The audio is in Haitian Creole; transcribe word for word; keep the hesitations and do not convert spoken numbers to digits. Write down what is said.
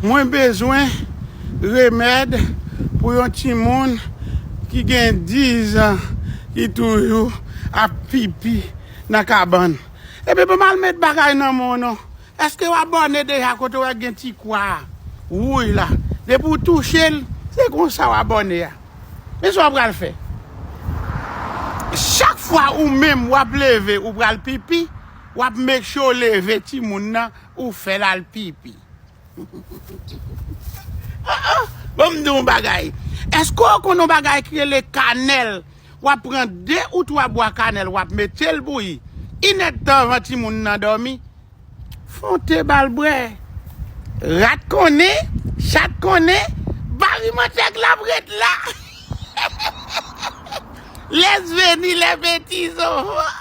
Mwen bezwen remèd pou yon timoun ki gen diz an ki toujou ap pipi nan kabann. Epi bon, m al met bagay nan men w non. Èske w abòne deja kote w wè gen ti kwa a? Wouy la. Depi w touche l, se konsa w abòne a. Men sa w pral fè. Chak fwa ou menm w ap leve, ou pral pipi, w ap make sure w leve timoun nan, ou fè l al pipi. Ah, ah. Bon, m di w yon bagay. Èske w konn yon bagay ki rele kanèl? W ap pran de ou twa bwa kanèl, w ap mete l bouyi. Inèdtan anvan timoun nan dòmi, fè yon te ba l bwè. Rat konnen, chat konnen, bari manchèk la ap ret la. Laisse venir les petits enfants.